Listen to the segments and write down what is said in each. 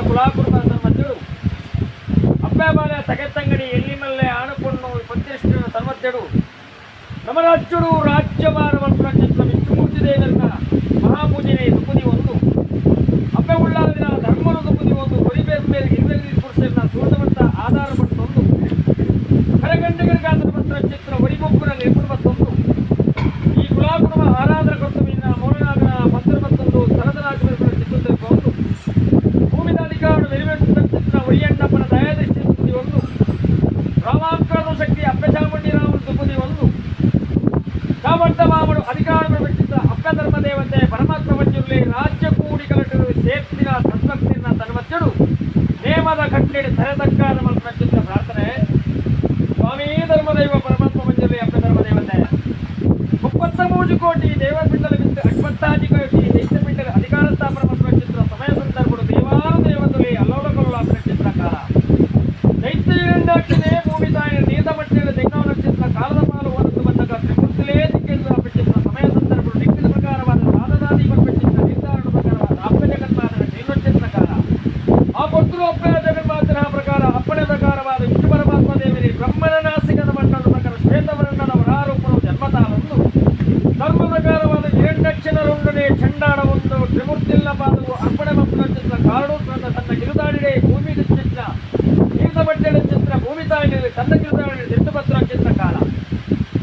ಕುಲಾಕುರುತ ತನ್ಮಧ್ಯಡು ಅಪ್ಪೆ ತಗೆತ್ತಂಗಡಿ ಎಲ್ಲಿಮಲ್ಲೆ ಆಣುಪೊಣ್ಣು ಪಂಚೇಶ್ವರ ತನ್ಮಧ್ಯಡು ನಮರಾಜ್ಯಡು ರಾಜ್ಯಭಾರ ಚಿತ್ರ ವಿಷ್ಣುಮೂರ್ತಿ ದೇವರನ್ನ ಮಹಾಪೂಜೆನೆ ತುಪುದಿ ಒಂದು ಅಪ್ಪೆ ಉಳ್ಳಾದಿನ ಧರ್ಮನ ತುಪುದಿ ಒಂದು ಹೊರಿಬೇರು ಬೇರೆ ಇರುವೆಲ್ಲಿ ಪುರುಷರನ್ನ ಸೂರ್ಯಮಟ್ಟ ಆಧಾರ ಪಟ್ಟೊಂದು ಕರಗಂಡಿಗರಿಗಾದ್ರ ಪತ್ರ ಚಿತ್ರ ಒರಿಬೊಬ್ಬನ ನಿರ್ಮಣ ಮತ್ತೊಂದು ಈ ಕುಲಾಕುಡುವ ಆರಾಧನ ಕರ್ತವ್ಯ ಮೌನನಾಗನ ಪತ್ರ ಮತ್ತೊಂದು ಸ್ಥಳದನಾಗರ ಚಿತ್ರ ಒಂದು ಭೂಮಿದಾಧಿಕಾರ ನೆರವೇರಿಸಿದ ಚಿತ್ರ ಒರಿಯಣ್ಣಪ್ಪನ ದಯಾದೃಷ್ಟಿ ತುಪುದಿ ಒಂದು ರಾಮಾಂಕರದ ಶಕ್ತಿ ಅಪ್ಪೆ ಚಾಮುಂಡಿ ರಾಮನ ತುಪುದಿ ಒಂದು ಸಾಮರ್ಥ್ಯ ಮಾಮಡು ಅಧಿಕಾರ ಬಿಟ್ಟಿದ್ದ ಅಪ್ಪ ಧರ್ಮ ದೇವತೆ ಪರಮಾತ್ಮ ಮಂಜುರ್ಲಿ ರಾಜ್ಯ ಕೂಡಿಕಲಟು ಸೇರ್ತಿನ ಸದ್ಭಕ್ತಿನ ತನ್ಮತ್ಯಡು ನೇಮದ ಕಟ್ಟೆಡೆ ತರೆತಕ್ಕಾದ ಮಲ್ಪನಚಿತ್ರ ಪ್ರಾರ್ಥನೆ. ಸ್ವಾಮಿ ಧರ್ಮದೈವ ಪರಮಾತ್ಮ ಮಂಜುರ್ಲಿ ಅಪ್ಪ ಧರ್ಮ ದೇವತೆ 33 ಕೋಟಿ ದೇವಪಿಂಡಲ ಬಿತ್ತು ಅಶ್ವತ್ಥಾಜಿ ಕೋಟಿ ದೈತ್ಯಪಿಂಡಲ ಅಧಿಕಾರ ಸ್ಥಾಪನೆ ಮಾಡುವ ಚಿತ್ರ ಸಮಯ ಸಂದರ್ಭಗಳು ದೇವಾನು ದೇವತುಲಿ ಅಲ್ಲೋಲಕಲ್ಲೋಲ ಚಿತ್ರ ಕಾಲ ದೈತ್ಯಂಡಾಕ್ಷಿನೇ ಭೂಮಿ ತಾಯಿನ ನೀತ ಮಟ್ಟೆಯ ದೆಂಗಾವ ನಕ್ಷತ್ರ ಕಾಲದ ಪಾಲು ಒಂದು ಬಂದಾಗ ತ್ರಿಮೂರ್ತಿಲೇ ದಿಕ್ಕೆಂದು ಚಿತ್ರ ಸಮಯ ಸಂದರ್ಭಗಳು ದಿಕ್ಕಿನ ಪ್ರಕಾರವಾದ ಸಾಧನಾದಿ ಚಿತ್ರ ನಿರ್ಧಾರಣ ಪ್ರಕಾರವಾದ ಅಪ್ಪ ಜಗನ್ಮಾತನ ಚಿತ್ರ ಕಾಲ ಆ ಪೊರ್ತರು ಅಪ್ಪ ಜಗನ್ಮಾತನ ಪ್ರಕಾರ ಅಪ್ಪಣೆ ಪ್ರಕಾರವಾದ ವಿಷ್ಣು ಪರಮಾತ್ಮ ದೇವರಿ ಬ್ರಹ್ಮನ ನಾಸಿಕದ ಮಂಡಲ ಪ್ರಕಾರ ಶ್ವೇತವರ್ಣನ ವರಾರೂಪನು ಜನ್ಮತಾಳಂದು ಧರ್ಮ ಪ್ರಕಾರವಾದ ಹಿರಣ್ಯಕ್ಷಣರೊಂಡನೆ ಚಂಡಾಡ ಒಂದು ತ್ರಿಮೂರ್ತಿಲ್ಲ ಪಾದವು ಅರ್ಪಣೆ ಮಕ್ಕಳ ಚಿತ್ರ ಕಾರಣ ತನ್ನ ತನ್ನ ಕಿರುದಾಡಿಡೆ ಭೂಮಿ ಚಿತ್ರ ತೀರ್ಥ ಬಟ್ಟೆಯ ಚಿತ್ರ ಭೂಮಿ ತಾಯಿನಲ್ಲಿ ತನ್ನ ಕಿರುದಾಡಿಡೆ ಧೃತಪತ್ರ ಚಿತ್ರ ಕಾಲ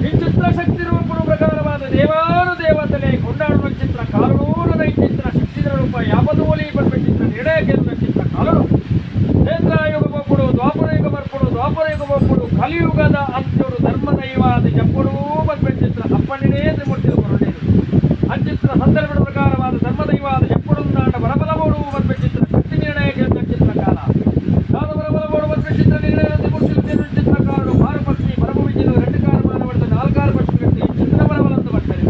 ಈ ಚಿತ್ರ ಶಕ್ತಿ ರೂಪನು ಪ್ರಕಾರವಾದ ದೇವಾನು ದೇವತಲೆ ಕೊಂಡಾಡುವ ಚಿತ್ರ ಕಾರಣೂರನ ಈ ಚಿತ್ರ ಶಕ್ತಿದ ರೂಪ ಯಾಪದೋಲಿ ಪಡ್ಪ ಚಿತ್ರ ನಿರ್ಣಯ ಕೇಂದ್ರ ಚಿತ್ರ ಕಾಲನು ತ್ರೇತಾಯುಗ ಬಪ್ಪುಡು ದ್ವಾಪರಯುಗ ಬರ್ಪುಡು ದ್ವಾಪರಯುಗ ಬಪ್ಪುಡು ಕಲಿಯುಗದ ಅಂತ್ಯಡು ಧರ್ಮದೈವಾದ ಜಪ್ಪುಡು ಬರ್ಪ ಚಿತ್ರ ಅಪ್ಪಣೆನೇ ತ್ರಿಮೂರ್ತಿಲು ಕೊರಡೇನು ಅಂಚಿತ್ರ ಸಂದರ್ಭದ ಪ್ರಕಾರವಾದ ಧರ್ಮದೈವಾದ ಜಪ್ಪುಡು ನಾಡ ಬರಬಲಬೋಡು ಬರ್ಪ ಚಿತ್ರ ಶಕ್ತಿ ನಿರ್ಣಯ ಕೇಂದ್ರ ಚಿತ್ರ ಕಾಲ ದಾದ ಬರಬಲಬೋಡು ಬರ್ಪ ಚಿತ್ರ ನಿರ್ಣಯ ತ್ರಿಮೂರ್ತಿಲು ಚಿತ್ರಕಾರರು ಭಾರಪಕ್ಷಿ ಪರಮವಿಜಯನು ಎರಡು ಕಾರ ಮಾನವರ್ದ ನಾಲ್ಕಾರು ಪಕ್ಷಿ ಚಿತ್ರ ಬರಬಲಂತ ಬರ್ತಾರೆ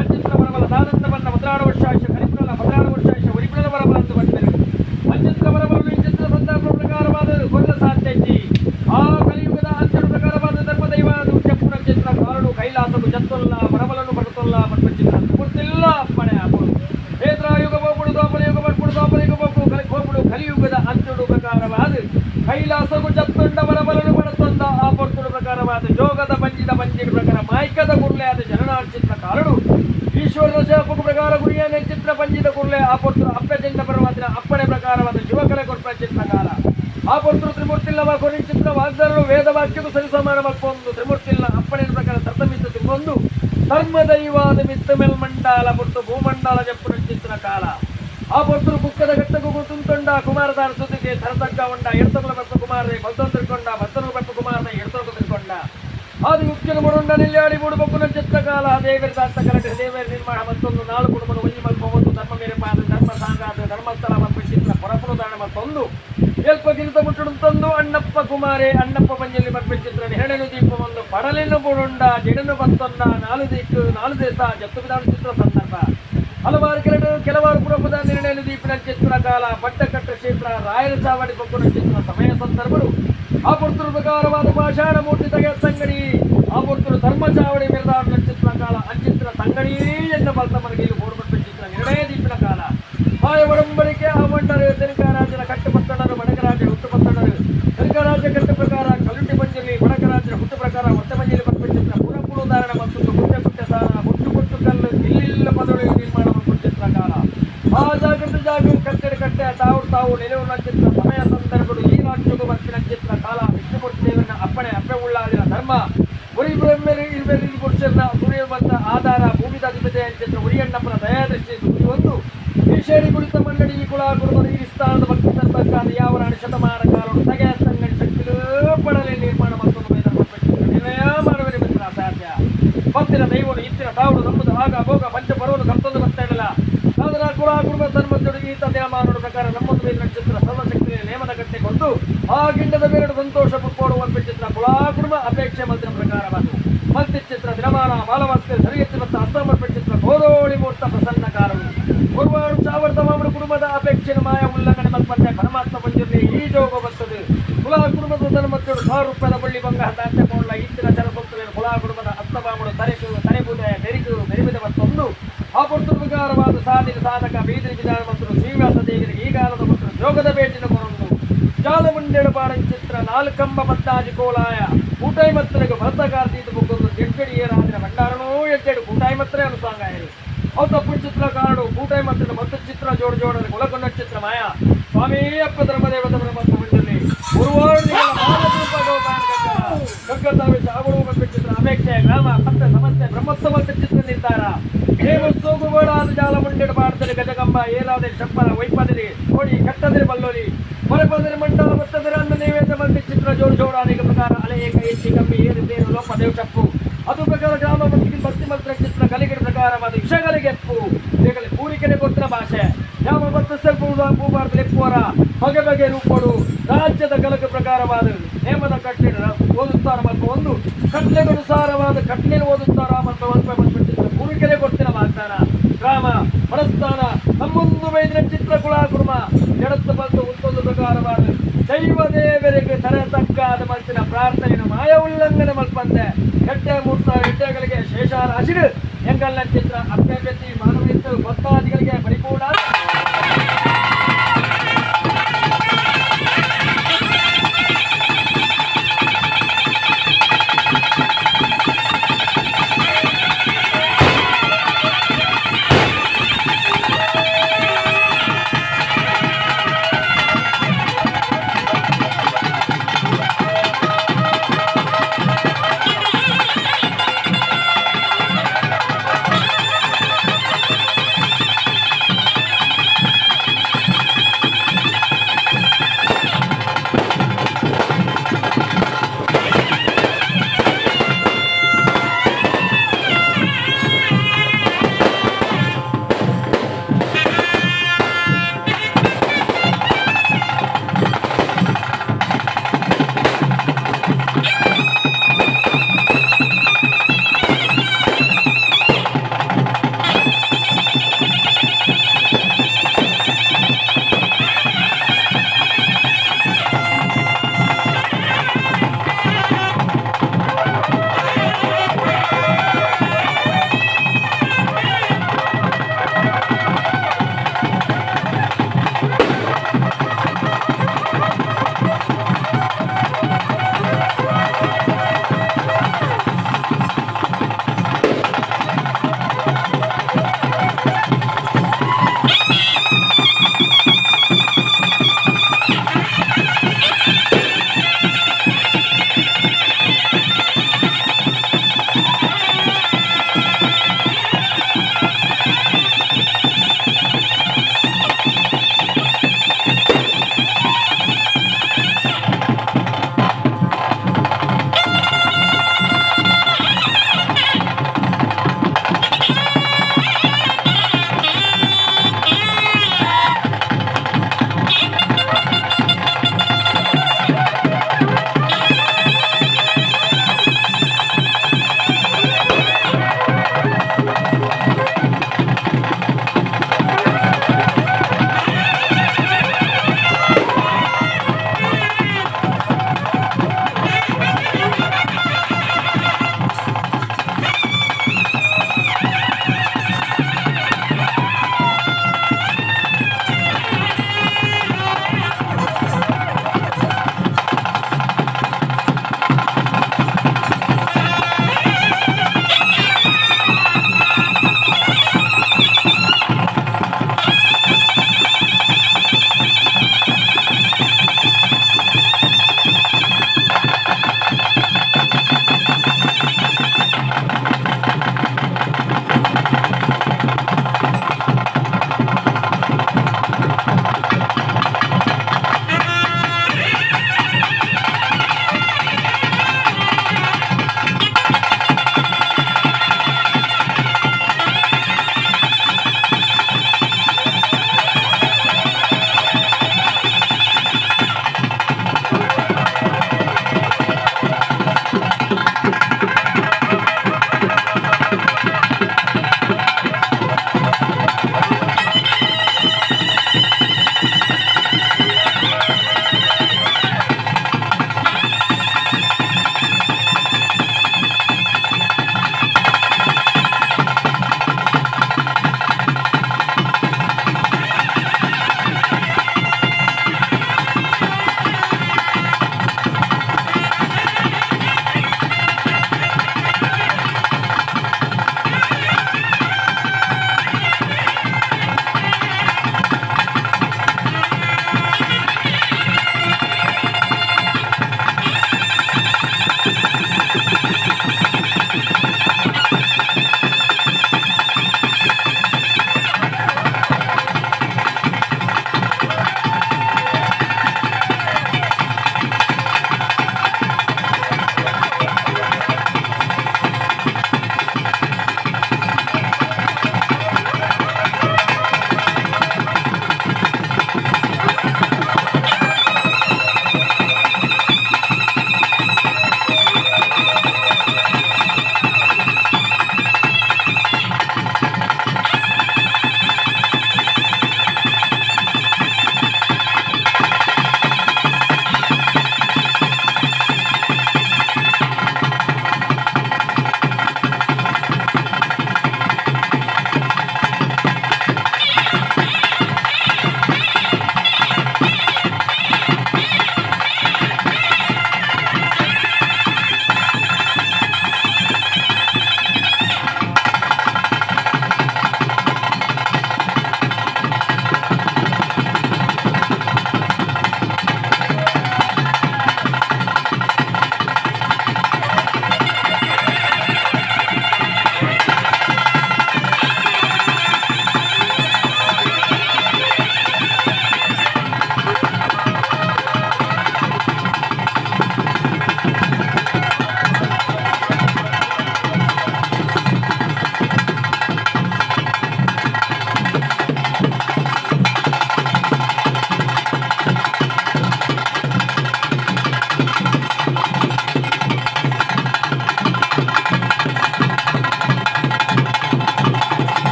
ಅಂಚಿತ್ರ ಬರಬಲ ದಾದಂತ ಬಣ್ಣ 16 ವರ್ಷ ಆಯುಷ್ಯ ಕರಿಪುರಲ 16 ವರ್ಷ ಆಯುಷ್ಯ ಒರಿಪುರಲ ಬರಬಲಂತ ಬರ್ತಾರೆ ಅಂಚಿತ್ರ ಬರಬಲನು ಈ ಚಿತ್ರ ಸಂದರ್ಭ ಪ್ರಕಾರವಾದ ಕೊಲ್ಲ ಸಾಧ್ಯತಿ ಆ ಕಲಿಯುಗದ ಅಂತ್ಯದ ಪ್ರಕಾರವಾದ ಧರ್ಮದೈವ ಚಪ್ಪುನ ಚಿತ್ರ ಕಾರಡು ಕೈಲಾಸವು ಜತ್ತೊಲ್ಲ ಬರಬಲನು ಬಡತೊಲ್ಲ ಬಟ್ಟ ಚಿತ್ರ ತ್ರಿಮೂರ್ತಿಲ್ಲ ಅಪ್ಪಣೆ ಆಪುಡು ಯುಗ ಬೋಪುಡು ದ್ವಾಪರ ಯುಗ ಬರ್ಪುಡು ದ್ವಾಪರ ಯುಗ ಬೋಪುಡು ಕೋಪುಡು ಕಲಿಯುಗದ ಅಂತ್ಯಡು ಪ್ರಕಾರವಾದ ಕೈಲಾಸಗು ಜತ್ತೊಂಡ ಬರಬಲನು ಬಡತೊಂದ ಆ ಪೊರ್ತುಡು ಪ್ರಕಾರವಾದ ಜೋಗದ ಬಂಜಿದ ಬಂಜಿನ ಪ್ರಕಾರ ಮಾಯ್ಕದ ಗುರ್ಲೆ ಆದ ಜನನಾಳ ಚಿತ್ರ ಕಾರಡು ಈಶ್ವರನ ಶಾಪಕ ಪ್ರಕಾರ ಗುರಿಯನೆ ಚಿತ್ರ ಪಂಜಿದ ಕುರ್ಲೆ ಆ ಪೊರ್ತುಡು ಅಪ್ಪೆ ಜಂಡ ಪರವಾದಿನ ಅಪ್ಪಣೆ ಪ್ರಕಾರವಾದ ಶಿವಕಲೆ ಕೊರ್ಪ ಚಿತ್ರಕಾಲ ಆ ಪೊರ್ತುಡು ತ್ರಿಮೂರ್ತಿಲ್ಲವ ಕೊರಿ ಚಿತ್ರ ವಾಗ್ದಾರರು ವೇದ ವಾಕ್ಯಕ್ಕೂ ಸರಿಸಮಾನ ಮಲ್ಪೊಂದು ತ್ರಿಮೂರ್ತಿಲ್ಲ ಅಪ್ಪಣೆ ಪ್ರಕಾರ ತರ್ತಮಿತ್ತ ತಿಂಬೊಂದು ಧರ್ಮದೈವಾದ ಮಿತ್ತ ಮೇಲ್ಮಂಡಲ ಪೊರ್ತು ಭೂಮಂಡಲ ಜಪ್ಪುನ ಚಿತ್ರ ಕಾಲ ಆ ಪೊರ್ತುಡು ಕುಕ್ಕದ ಗಟ್ಟಗೂ ತುಂತೊಂಡ ಕುಮಾರದಾರ ಸುದ್ದಿಗೆ ತರತಕ್ಕ ಉಂಡ ಎಡ್ತಗುಲ ಬಪ್ಪ ಕುಮಾರದೆ ಬಲ್ತೊಂದು ತಿರ್ಕೊಂಡ ಭತ್ತನು ಬಪ್ಪ ಕುಮಾರದೆ ಎಡ್ತೊಗು ತಿರ್ಕೊಂಡ ಆದಿ ಉಕ್ಕಿನ ಮುರುಂಡ ನಿಲ್ಯಾಡಿ ಮೂಡುಬೊಕ್ಕುನ ಚಿತ್ರಕಾಲ ದೇವರ ದಾಸ ಕಲಟ ದೇವರ ನಿರ್ಮಾಣ ಮತ್ತೊಂದು ನಾಲ್ಕು ಕುಟುಂಬನ ಒಂಜಿ ಮಲ್ಪ ಒಂದು ಧರ್ಮ ಮೇರೆ ಪಾದ ಧರ್ಮ ಸಾಂಗಾದ ಧರ್ಮಸ್ಥಳ ಮಲ್ಪ ಚಿತ್ರ ಪರಪುರು ದಾನ ಮತ್ತೊಂದು ಎಲ್ಪ ಗಿರಿತ ಮುಟ್ಟುಡು ತಂದು ಅಣ್ಣಪ್ಪ ಕುಮಾರೆ ಅಣ್ಣಪ್ಪ ಪಂಜಲ್ಲಿ ಮಲ್ಪ ಚಿತ್ರ ನೆರಳೆನು ದೀಪ ಒಂದು ಪಡಲಿನ ಬುರುಂಡ ಜಡನು ಬತ್ತೊಂದ ನಾಲು ದಿಕ್ಕು ನಾಲು ದೇಶ ಜತ್ತು ವಿಧಾನ ಚಿತ್ರ ಸಂದರ್ಭ ಹಲವಾರು ಕೆಲವಾರು ಪುರಪದ ನಿರ್ಣಯ ದೀಪಿನ ಚಿತ್ರಕಾಲ ಪಟ್ಟಕಟ್ಟ ಕ್ಷೇತ್ರ ರಾಯರ ಚಾವಡಿ ಬೊಕ್ಕುನ ಚಿತ್ರ ಸಮಯ ಸಂದರ್ಭಗಳು ಆ ಪುರ್ತರು ಪ್ರಕಾರವಾದ ಪಾಷಾಣ ಮೂರ್ತಿ ತಗೆಯ ತಂಗಡಿ ಆ ಪುರ್ತರು ಧರ್ಮ ಚಾವಡಿ ಮೆರೆದಾಡಿನ ಚಿತ್ರಕಾಲ ಅಂಚಿತ್ರ ತಂಗಡಿ ಎನ್ನ ಬಲ್ತ ಮನಗೆ ಬೋರ್ಬಟ್ಟು ಚಿತ್ರ ನಿರ್ಣಯ ದೀಪಿನ ಕಾಲ ಆಯ ಒಡಂಬಡಿಕೆ ಆ ಮಂಡರು ತೆಲುಕರಾಜನ ಕಟ್ಟುಪತ್ತಣರು ಬಡಕರಾಜ ಹುಟ್ಟುಪತ್ತಣರು ತೆಲುಕರಾಜ ಕಟ್ಟು ಪ್ರಕಾರ ಕಲುಟಿ ಮಂಜಲಿ ಬಡಕರಾಜನ ಹುಟ್ಟು ಪ್ರಕಾರ ಹೊಟ್ಟೆ ಮಂಜಲಿ ಬಪ್ಪ ಚಿತ್ರ ಪುರಪುರು ಧಾರಣ ಮತ್ತು ಗುಟ್ಟೆ ಗುಟ್ಟೆ ಸಾರ ಗುಟ್ಟು ಗುಟ್ಟು ಕಲ್ಲು ಇಲ್ಲಿಲ್ಲ ಪದಗಳು ನಿರ್ಮಾಣ ಮತ್ತು ಚಿತ್ರಕಾಲ ಆ ಜಾಗೃತ ಜಾಗ ಕಟ್ಟಡ ಕಟ್ಟೆ ತಾವು ತಾವು ನೆಲೆವು ಚಿತ್ರ ಸಮಯ ಸಂದರ್ಭಗಳು ಈ ರಾಜ್ಯಕ್ಕೂ ಬರ್ತಿನ ಚಿತ್ರ ಕಾಲ ವಿಷ್ಣುಮೂರ್ತಿ ದೇವರನ್ನ ಅಪ್ಪಣೆ ಅಪ್ಪೆ ಉಳ್ಳಾದಿನ ಧರ್ಮ ಉರಿ ಬ್ರಹ್ಮರು ಇರುವೆರಿ ಪುರುಷರನ್ನ ಸೂರ್ಯ ಬಂದ ಆಧಾರ ಭೂಮಿದ ಅಧಿಪತಿ ಚಿತ್ರ ಉರಿಯಣ್ಣಪ್ಪನ ದಯಾದೃಷ್ಟಿ ಒಂದು ಈಶ್ವರಿ ಕುರಿತ ಮಂಡಳಿ ಈ ಕುಲ ಕುರುಬರು ಈ ಸ್ಥಾನದ ಭಕ್ತಿ ತರ್ತಕ್ಕಾದ ಯಾವ ರಾಣಿ ಶತಮಾನ ಕಾಲಡು ತಗೆಯ ತಂಗಡಿ ಶಕ್ತಿಲೂ ಪಡಲೆ ನಿರ್ಮಾಣ ಮತ್ತೊಂದು ನಿರ್ಣಯ ಮಾಡುವರೆ ಬಂದಿರ ಅಸಾಧ್ಯ ಪತ್ತಿನ ದೈವನು ಇತ್ತಿನ ತಾವು ನಂಬುದು ಆಗ ಭೋಗ ಪಂಚ ಪರ್ವನು ಕರ್ತೊಂದು ಬರ್ತಾ ಇರಲ್ಲ ಸಾಧನ ಕುಲ ಕುರುಬ ಧರ್ಮದೊಡಗಿ ಈತ ದಿನಮಾನದ ಪ್ರಕಾರ ನಮ್ಮದು ಮೇಲೆ ನಕ್ಷತ್ರ ಸರ್ವಶಕ್ತಿಯ ನೇಮದ ಕಟ್ಟೆ ಕೊಂಡು ಆ ಗಿಂಡದ ಬೇರಡು ಸಂತೋಷ ಪುಟ್ಪೋಡುವ ಚಿತ್ರ ಕುಲ ಕುಟುಂಬ ಅಪೇಕ್ಷೆ ಮಂತ್ರ ಪ್ರಕಾರವಾದ ಮತ್ತೆ ಚಿತ್ರ ದಿನಮಾನ ಬಾಲವಾಸ್ಕರ್ ಸರಿಯತ್ತಿ ಮತ್ತು ಅಸ್ತಮರ್ಪ ಚಿತ್ರ ಗೋದೋಳಿ ಮೂರ್ತ ಪ್ರಸನ್ನ ಕಾರವು ಗುರುವಾರು ಚಾವರ್ತ ಮಾಮನ ಕುಟುಂಬದ ಅಪೇಕ್ಷೆಯ ಮಾಯ ಉಲ್ಲಂಘನೆ ಮಲ್ಪಂತೆ ಪರಮಾತ್ಮ ಬಂದಿರಲಿ ಈ ಜೋಗ ಬರ್ತದೆ ಕುಲ ಕುಟುಂಬದ ಧರ್ಮತ್ತೇಳು 1000 ರೂಪಾಯಿದ ಬಳ್ಳಿ ಬಂಗ ದಾಂತೆ ಪೋಳ್ಳ ಇತ್ತಿನ ಚರಸೊತ್ತಲೇನು ಕುಲ ಕುಟುಂಬದ ಅಸ್ತಮಾಮನು ತರೆಕು ತರೆಬುದೆ ಬೆರಿಕು ಬೆರಿಬಿದ ಮತ್ತೊಂದು ಆ ಪುರ್ತುಪಕಾರವಾದ ಸಾಧಿನ ಸಾಧಕ ಬೀದಿರಿ ವಿಧಾನ ಮತ್ತು ಶ್ರೀವ್ಯಾಸ ದೇವರಿಗೆ ಈ ಕಾಲದ ಮತ್ತು ಜೋಗದ ಭೇಟಿನ ಜಾಲಮುಂಡೆಡು ಪಾಡಂಚಿತ್ರ ನಾಲ್ಕಂಬ ಪತ್ತಾಜಿ ಕೋಲಾಯ ಕೂಟಾಯಿ ಮತ್ತನಿಗೆ ಭರತಕಾರ್ತೀತ ಬುಕ್ಕೊಂದು ಜಡ್ಜಡಿ ಏರಾದಿನ ಭಂಡಾರನೂ ಎಡ್ಡೆಡು ಕೂಟಾಯಿ ಮತ್ತನೇ ಅನುಸಾಂಗಾಯರು. ಅವು ತಪ್ಪು ಚಿತ್ರಕಾರಡು ಕೂಟಾಯಿ ಮತ್ತನ ಮತ್ತು ಚಿತ್ರ ಜೋಡು ಜೋಡನೆ ಕುಲಕೊಂಡ ಚಿತ್ರ ಮಾಯ ಸ್ವಾಮಿ ಅಪ್ಪ ಧರ್ಮದೇವತ ಬ್ರಹ್ಮ ಮಂಡಲಿ ಚಿತ್ರ ಅಪೇಕ್ಷೆ ಗ್ರಾಮ ಪತ್ತೆ ಸಮಸ್ಯೆ ಬ್ರಹ್ಮೋತ್ಸವ ಚಿತ್ರ ನಿರ್ಧಾರ ದೇವಸ್ಥೋಗುಬೇಡಾದ ಜಾಲ ಮುಂಡೆಡು ಪಾಡ್ದರೆ ಗಜಗಂಬ ಏಲಾದರೆ ಚಪ್ಪಲ ವೈಪದಿರಿ ಕೋಡಿ ಕಟ್ಟದಿರಿ ಬಲ್ಲೋರಿ ಹೊರಪದಿರಿ ಮಂಡಲ ಬತ್ತದಿರ ಅನ್ನ ನೈವೇದ್ಯ ಮಂದಿ ಚಿತ್ರ ಜೋಡು ಜೋಡಾನಿಗ ಪ್ರಕಾರ ಅಲೆ ಏಕ ಎಚ್ಚಿ ಕಮ್ಮಿ ಏರು ತೇರು ಲೋಪ ದೇವ್ ಚಪ್ಪು ಅದು ಪ್ರಕಾರ ಗ್ರಾಮ ಮಟ್ಟಿಗೆ ಭಕ್ತಿ ಮಂತ್ರ ಚಿತ್ರ ಕಲಿಗಿಡ ಪ್ರಕಾರವಾದ ವಿಷಗಳಿಗೆ ಈಗಲೇ ಪೂರಿಕೆನೆ ಗೊತ್ತಿನ ಭಾಷೆ ಯಾವ ಭಕ್ತ ಭೂಭಾರತ ಲೆಪ್ಪುವರ ಬಗೆ ಬಗೆ ರೂಪಡು ರಾಜ್ಯದ ಕಲಕ ಪ್ರಕಾರವಾದ ನೇಮದ ಕಟ್ಟಡ ಓದುತ್ತಾರ ಮತ್ತು ಒಂದು ಕಟ್ಲೆಗನುಸಾರವಾದ ಕಟ್ಲೆಯನ್ನು ಓದುತ್ತಾರ ಮತ್ತು ಒಂದು ಪೂರಿಕೆನೆ ಗೊತ್ತಿನ ವಾಗ್ದಾನ ಗ್ರಾಮ ಮನಸ್ಥಾನ ನಮ್ಮೊಂದು ಬೈದಿನ ಚಿತ್ರಕುಲ ಕುರ್ಮ ಎಡತ್ತು ಬಂತು ಉತ್ತೊಂದು ಪ್ರಕಾರವಾದ ದೈವ ದೇವರಿಗೆ ತರೆ ತಕ್ಕಾದ ಮನಸ್ಸಿನ ಪ್ರಾರ್ಥನೆಯನ್ನು ಮಾಯ ಉಲ್ಲಂಘನೆ ಮಲ್ಪಂದೆ ಎಡ್ಡೆ ಮೂರ್ತ ಎಡ್ಡೆಗಳಿಗೆ ಶೇಷಾರ ಹಸಿರು ಎಂಗಲ್ನ ಚಿತ್ರ ಅಭ್ಯರ್ಥಿ ಮಾನವೀಯತೆ ಭಕ್ತಾದಿಗಳಿಗೆ ಪರಿಪೂರ್ಣ.